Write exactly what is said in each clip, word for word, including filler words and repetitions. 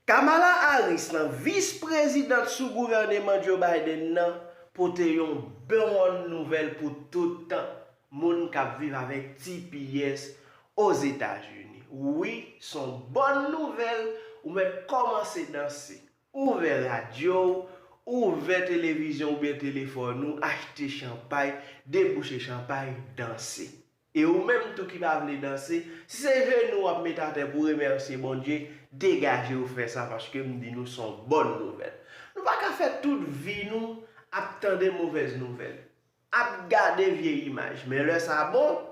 Kamala Harris lan, vis prezidant sou gouvèneman Joe Biden nan, pote yon bon nouvèl pou tout moun k ap viv avèk T P S Ozetazini. Wi, s on bòn nouvèl, ou mèt kòmanse danse. Ouvè radyo w, ouvè televizyon oubyen telefòn ou, achte chanpay, debouche chanpay, danse. E ou menm tou ki pa vle danse, si se jenou w ap met atè pou remèsye Bondye, degaje w fè sa, paske m di nou s on bòn nouvèl. Nou pa ka fè tout vi nou ap tande movèz nouvèl, ap gade vye imaj. Men lè sa bon,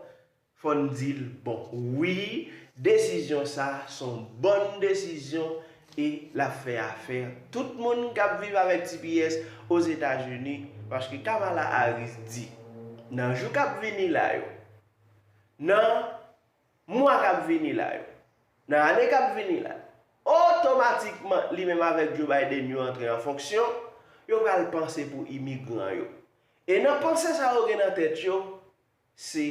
fò n di l bon. Wi, desizyon sa a s on bòn desizyon e l ap fè afè tout moun k ap viv avèk T P S Ozetazini, paske Kamala Harris di, nan jou k ap vini la yo, nan mwa k ap vini la yo, nan ane k ap vini la, otomatikman, li menm avèk Joe Biden yo antre an fonksyon, yo pral panse pou imigran yo. E nan panse sa yo gen nan tèt yo, se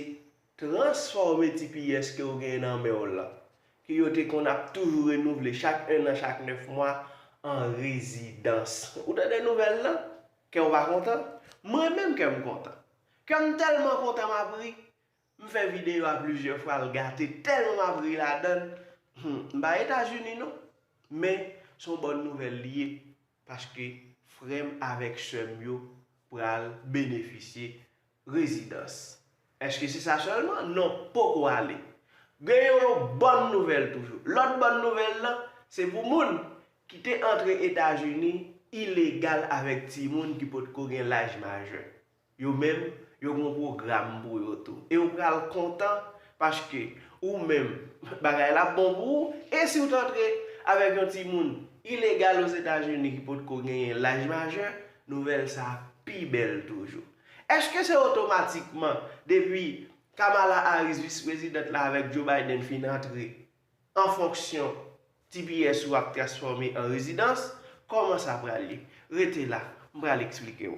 transfòme T P S ke w genyen nan men w lan, ke yo te konn ap toujou renouvle chak en an, chak nèf mwa, an rezidans. Ou tande nouvèl lan? Kè w pa kontan? Mwen menm kè m kontan. Kè m tèlman kontan m ap ri. M fè videyo a plizyè fwa, l gate tèlman m ap ri ladan l. Hmm, m pa Etazini non. Men, s on bòn nouvèl li ye. Paske frè m avèk sè m yo pral benefisye rezidans. Èske se sa sèlman? Non, poko ale. Gen yon bòn nouvèl toujou. Lòt bòn nouvèl lan, se pou moun ki te antre Etazini ilegal avèk timoun ki potko gen laj majè. Yo menm, yo gen yon pwogram pou yo tou. E ou pral kontan, paske ou menm, bagay la ap bon pou ou. E si w t antre avèk yon timoun ilegal Ozetazini ki potko genyen laj majè, nouvèl sa a pi bèl toujou. Èske se otomatikman, depi Kamala Harris, vis prezidant la, avèk Joe Biden fin antre an fonksyon, T P S ou ap transfòme an rezidans? Kòman sa pral ye? Rete la, m pral eksplike w.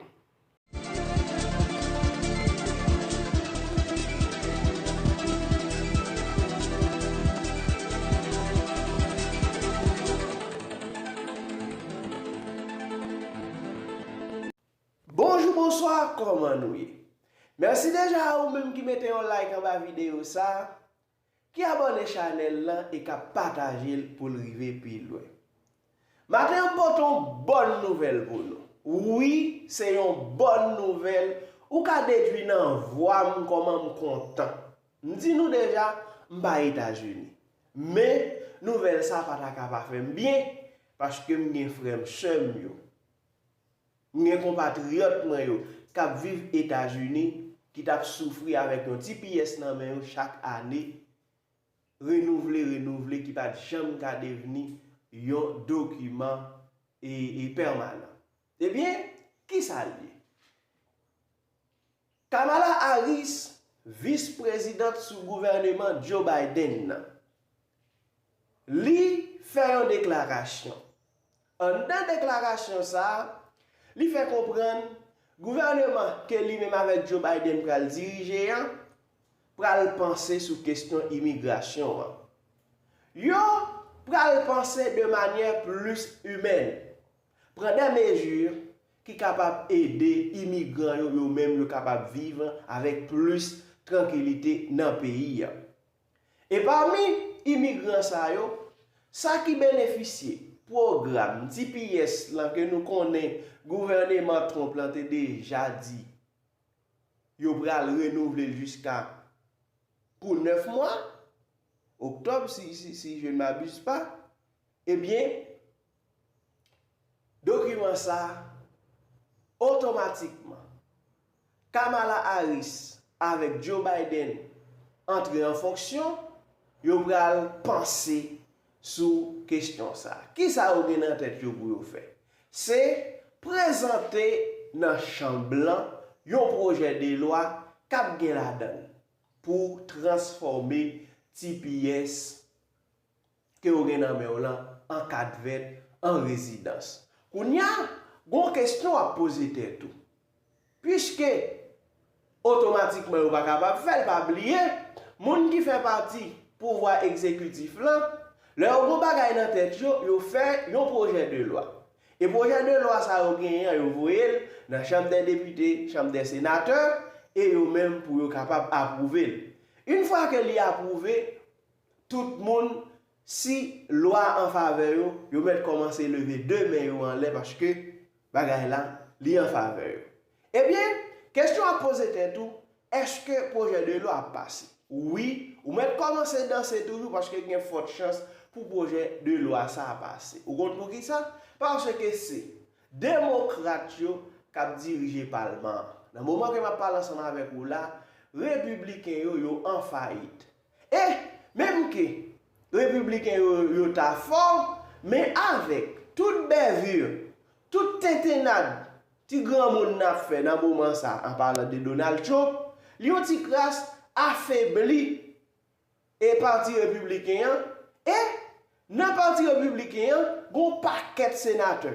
Bonjou, bonswa, kòman nou ye? Mèsi deja a ou menm ki mete yon like anba videyo sa, ki abòne chanèl lan e k ap pataje l pou l rive pi lwen. Maten an, m pote yon bòn nouvèl pou nou. Wi, se yon bòn nouvèl. Ou ka dedui nan vwa m kòman m kontan. M di nou deja, m pa Etazini. Men, nouvèl sa pa ta ka pa fè m byen, paske m gen frè m, sè m yo. M gen konpatriyòt mwen yo k ap viv Etazini ki t ap soufri avèk yon T P S nan men yo chak ane, renouvle, renouvle, ki pa t janm ka devni yon dokiman e, e pèmanan. Ebyen, ki sa l ye? Kamala Harris, vis prezidant sou gouvèneman Joe Biden nan, li fè yon deklarasyon. Anndan deklarasyon sa a, li fè konprann gouvèneman ke li menm avèk Joe Biden pral dirije an pral panse sou kesyon imigrasyon an. Yo pral panse de manyè plis imèn, pran de mezi ki kapab ede imigran yo, yo menm yo kapab viv avèk plis trankilite nan peyi a. E pami imigran sa yo, sa ki benefisye pwogram T P S lan ke nou konnen gouvèneman Trump lan te deja di yo pral renouvle l jiska pou nèf mwa, oktòb, si, si, si je ne m'abuse pas, ebyen, dokiman sa a, otomatikman, Kamala Harris avèk Joe Biden antre an fonksyon, yo pral panse sou kesyon sa a. Kisa yo gen nan tèt yo pou yo fè? Se prezante nan Chanm Blan yon pwojè de lwa k ap gen ladan l pou transfòme T P S ke w gen nan men w lan an kat vèt, an rezidans. Kounye a, gon kesyon w ap poze tèt ou. Piske otomatikman yo pa kapab fè l, pa bliye, moun ki fè pati pouvwa egzekitif lan, Lè yo gon bagay nan tèt yo, yo fè yon pwojè de lwa. E pwojè de lwa sa yo genyen an, yo voye l nan chanm dè depite, chanm dè senatè, e yo menm pou yo kapab apwouve l. Yon fwa ke li apwouve, tout moun, si lwa an favè yo, yo mèt kòmanse leve de men yo anlè paske bagay la, li an favè yo. Ebyen, kesyon ap poze tèt ou, èske pwojè de lwa ap pase? Wi, ou mèt kòmanse danse toujou paske gen fòt chans pou pwojè de lwa sa a pase. Ou konn poukisa? Paske se demokrat yo k ap dirije palman an. Nan moman ke m ap pale ansanm avèk ou la, repibliken yo, yo an fayit. E, menm ke repibliken yo, yo ta fò, men avèk tout bèvir, tout tentennad ti granmoun n ap fè nan moman sa, an palan de Donald Trump, li yon ti kras afebli e pati repibliken an, e nan pati repibliken an, gon pakèt senatè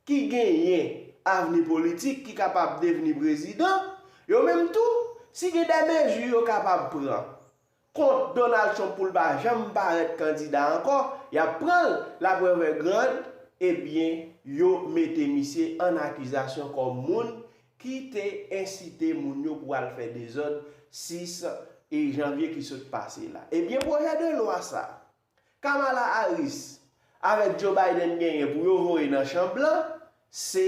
ki genyen avni politik, ki kapab devni prezidan, yo menm tou, si gen de mezi yo kapab pran kont Donald Trump pou l pa janm parèt kandida ankò, y ap pran l, laprèv è grand, ebyen, yo mete misye an akizasyon kòm moun ki te ensite moun yo pou al fè dezòd sis janvye ki sot pase la. Ebyen, pwojè de lwa sa, Kamala Harris avèk Joe Biden genyen pou yo voye nan chanm blan, se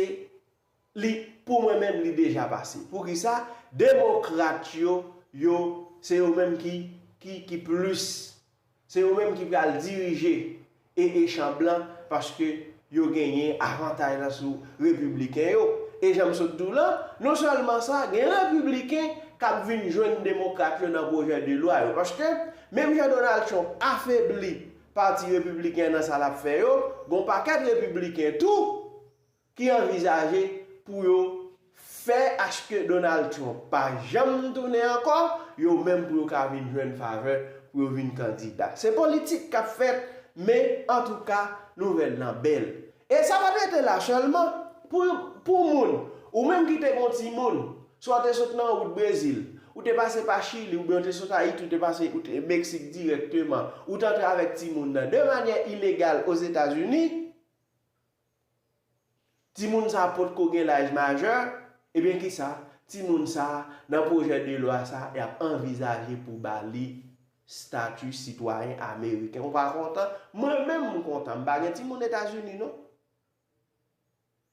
li, pou mwen menm, li deja pase. Poukisa? Demokrat yo, yo, se yo menm ki, ki, ki plis. Se yo menm ki pral dirije e, e chanm blan, paske yo genyen avantaj la sou repibliken yo. E jan m sot di w lan, non sèlman sa, gen repibliken k ap vin jwenn demokrat yo nan pwojè de lwa yo. Paske, menm jan Donald Trump afebli pati repibliken nan sa l ap fè yo, gon pakèt repibliken tou ki anvizaje pou yo fè aske Donald Trump pa janm tounen ankò, yo menm pou yo ka vin jwenn favè pou yo vin kandida. Se politik k ap fèt, men antouka, nouvèl lan bèl. E sa pa t rete la sèlman. Pou, pou moun, ou menm ki te gon timoun, swa w te sot nan wout Brezil, ou te pase pa Chili, oubyen w te sot Ayiti, ou te pase, ou te Meksik dirèkteman, ou t antre avèk timoun nan de manyè ilegal Ozetazini, timoun sa a potko gen laj majè, ebyen kisa? Timoun sa a, nan pwojè de lwa sa a, y ap anvizaje pou ba li stati sitwayen ameriken. Ou pa kontan? Mwen menm, m kontan. M pa gen timoun Etazini, non.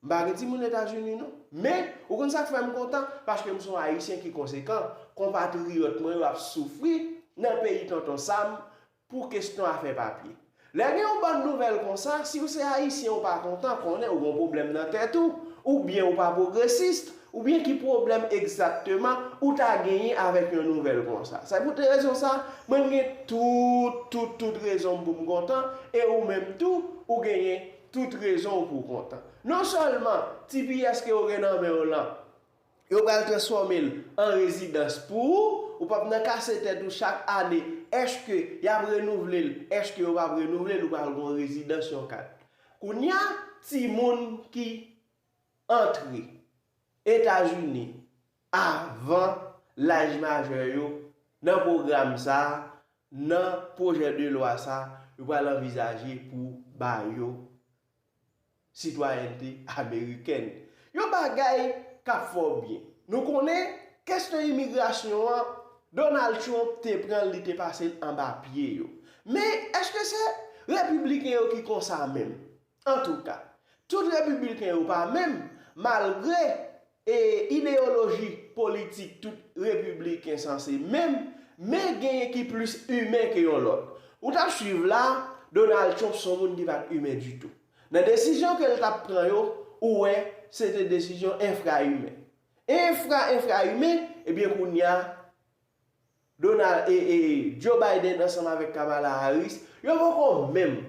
M pa gen timoun Etazini, non. Men, ou konn sa k fè m kontan? Paske m se yon Ayisyen ki konsekan. Konpatriyòt mwen yo ap soufri nan peyi Tonton Sam pou kesyon afè papye. Lè gen yon bann nouvèl konsa, si w se Ayisyen ou pa kontan, konnen ou gen yon pwoblèm nan tèt ou, oubyen ou pa pwogresis, oubyen ki pwoblèm egzakteman ou ta genyen avèk yon nouvèl konsa? Se pou rezon sa, mwen gen tout, tout, tout rezon m pou m kontan, e ou menm tou, ou genyen tout rezon w pou w kontan. Non sèlman T P S ke yo gen nan men w lan, yo pral transfòme l an rezidans pou ou, ou p ap nan kase tèt ou chak ane, èske y ap renouvle l, èske yo p ap renouvle l, ou pral gen yon rezidans, yon kat. Kounye a, timoun ki antre Etazini avan laj majè yo, nan pwogram sa a, nan pwojè de lwa sa a, yo pral anvizaje pou ba yo sitwayènte amerikèn. Yon bagay k ap fè w byen. Nou konnen, kesyon imigrasyon an, Donald Trump te pran l, li te pase l anba pye yo. Men, èske se repibliken yo ki konsa menm? Antouka, tout repibliken yo pa menm, malgre e ideyoloji politik tout repibliken sanse menm, men genyen ki plis imen ke yon lòt. Ou t ap swiv la, Donald Trump se yon moun ki pa t imen ditou. Nan desizyon ke l t ap pran yo, ou wè, se te desizyon enfra imen. Enfra, enfra imen, ebyen kounye a, Donald, e, e, Joe Biden ansanm avèk Kamala Harris, yo poko menm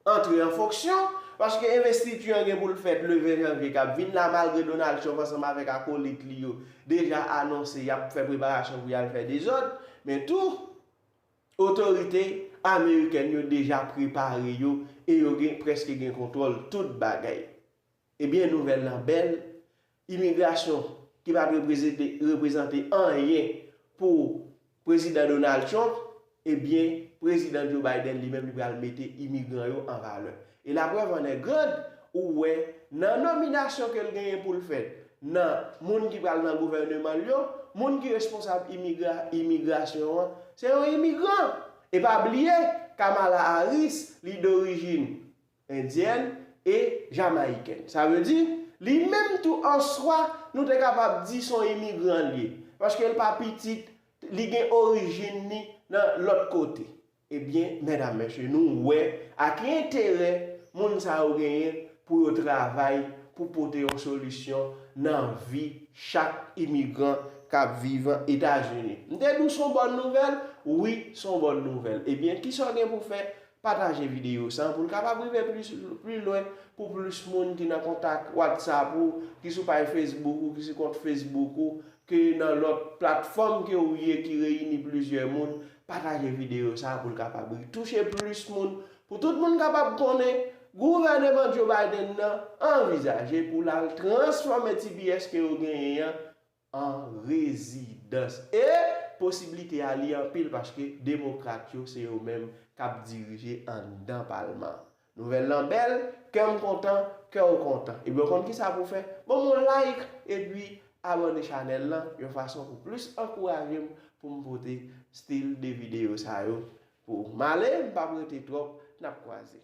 antre an fonksyon, paske envestiti an gen pou l fèt le ven janvye k ap vin la, malgre Donald Trump ansanm avèk akolit li yo deja anonse y ap fè preparasyon pou y al fè dezòd, men tou, otorite amerikèn yo deja prepare yo e yo gen, prèske gen kontwòl tout bagay. Ebyen, nouvèl lan bèl, imigrasyon ki pa t reprezante, reprezante anyen pou Prezidan Donald Trump, Ebyen, prezidan Joe Biden li menm li pral mete imigran yo an valè. E laprèv an è grand, ou wè, nan nominasyon ke l genyen pou l fè, nan moun ki pral nan gouvèneman l yo, moun ki responsab imigra, imigrasyon an, se yon imigran. E pa bliye, Kamala Harris, li dorijin endyèn e jamayikèn. Sa vle di, li menm tou an swa, nou te kapab di se yon imigran l ye. Paske l pa pitit, li gen orijin li nan lòt kote. Ebyen, medam, mesye, nou wè a ki enterè moun sa yo genyen pou yo travay, pou pote yon solisyon nan vi chak imigran k ap viv Etazini. M te di w se yon bòn nouvèl? Wi, se yon bòn nouvèl. Ebyen, kisa w gen pou fè? Pataje videyo sa pou l kapab rive plis, pli lwen, pou plis moun ki nan kontak WhatsApp ou, ki sou paj Facebook ou, ki sou kont Facebook ou, ke nan lòt platfòm ke ou ye ki reyini plizyè moun. Pataje videyo sa pou l kapab touche plis moun, pou tout moun kapab konnen gouvèneman Joe Biden nan anvizaje pou l al transfòme T B S ke yo genyen an an rezidans. E posiblite a li anpil paske demokrat yo se yo menm k ap dirije anndan palman. Nouvèl lan bèl, kè m kontan, kè w kontan. Ebyen, w konn kisa pou w fè? Ban m yon like epi abòne chanèl lan yon fason pou plis ankouraje m pou m pote stil de videyo sa yo pou ou. M ale, m p ap rete twòp, n ap kwaze.